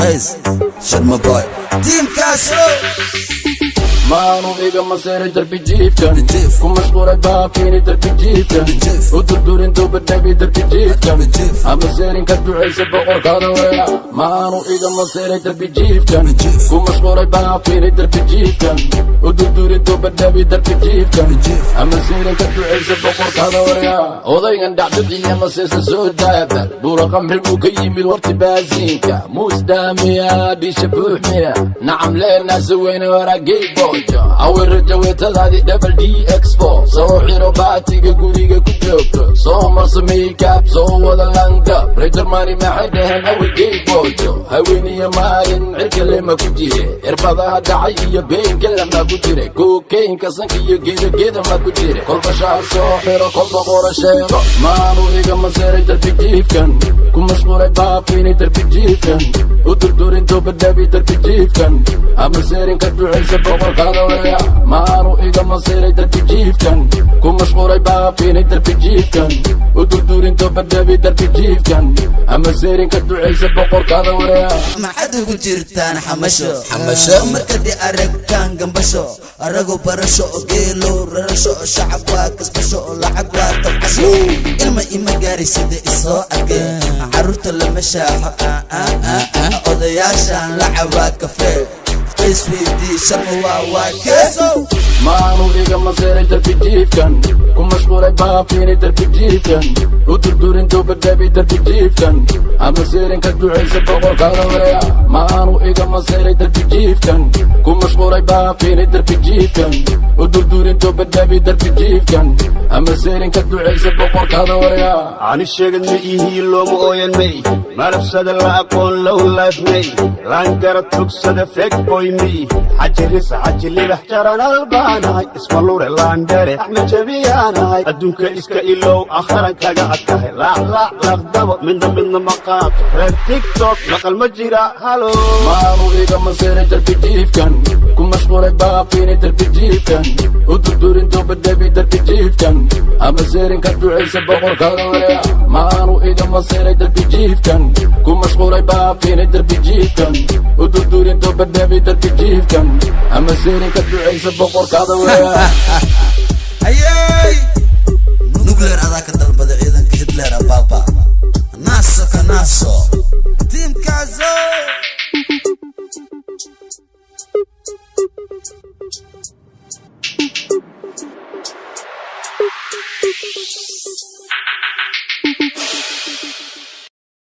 Qays Sharma Boy tiimkaaso. Maanu iga maseeray darbi jiifkan, ku mashquulay baafiini darbi jiifkan, u durdurin dubadhabi darbi jiifkan, ama seerin ka ducaysa boqorkaada weya. Maanu iga maseeray darbi jiifkan, ku mashquulay baafiini darbi jiifkan, u durdurin dubadhabi darbi jiifkan, ama seerin ka ducaysa boqorkaada weya. Odaygan dhacdadiiya maseesa soo daabal buura qamri buu ka yimid warti baasiinka muusdaamiya dhisha buuxmiya nacam leenaasa weyne waraagey bojo awirajaweetadaadii double d x four soo xiro, baatiga guriga ku joogto, soo marso makeup, soo wada langab. Reer Jarmani maxay dhaheen? Awigey bojo haweeniya maalin cirka lema ku jire, irbadaha dhacay iyo beenka lama ku jire, kokaynka sanka iyo geeda geeda ma ku jire, kolba shaar soo xiro, kolba qora sheego. Maanu iga maseeray darbi jiifkan, ku mashquulay baafiini darbi jiifkan, u durdurin dubadhabi darbi jiifkan, ama seerin ka ducaysa boqorkaada weya. Maanu iga maseeray darbi jiifkan, ku mashquulay baafiini darbi jiifkan, u durdurin dubadhabi darbi jiifkan, ama seerin ka ducaysa boqorkaada weya. Maxaad ugu jirtaan xamasho xamasho? Markadi aragtaan gambasho, arago barasho, geelow rarasho, shacab waa kasbasho, lacag waa tabcasho. Ilma ima gaari sida isoo arkay, caruurta lama shaaxo, odayaashan la cabaa kafee. Qays weydii, Sharma waa keesow. Maanu iga maseeray darbi jiifkan, ku mashquulay baafiini darbi jiifkan, u durdurin dubadhabi darbi jiifkan, ama seerin ka ducaysa boqorkaada weya. Maanu iga maseeray darbi jiifkan, ku mashquulay baafiini darbi jiifkan, u durdurin dubadhabi darbi jiifkan, ama seerin ka ducaysa boqorkaada weya. Ani sheegad ma ihi, looma ooyan ma ihi, malabsada la aqoon low life ma ihi, laangara tugsada fake boy ma ihi, xajiris xaji libax jaranal baanahay, ismalure laandhere axmed jabiyaanahay. Adduunka iska ilow, akharan kaga adkahay, laaclaac laqdabo, midna midna ma qaato, reer TikTok maqal ma jira halo. Maanu iga maseeray darbi jiifkan, ku mashquulay baafiini darbi jiifkan, u durdurin dubadhabi darbi jiifkan, ama seerin ka ducaysa boqorkaada weya. Maanu iga maseeray darbi jiifkan, ku mashquulay baafiini darbi jiifkan, u durdurin dubadhabi darbi jiifkan, ama seerin ka ducaysa boqorkaada weya. Ayay nuclear adaa ka dalban.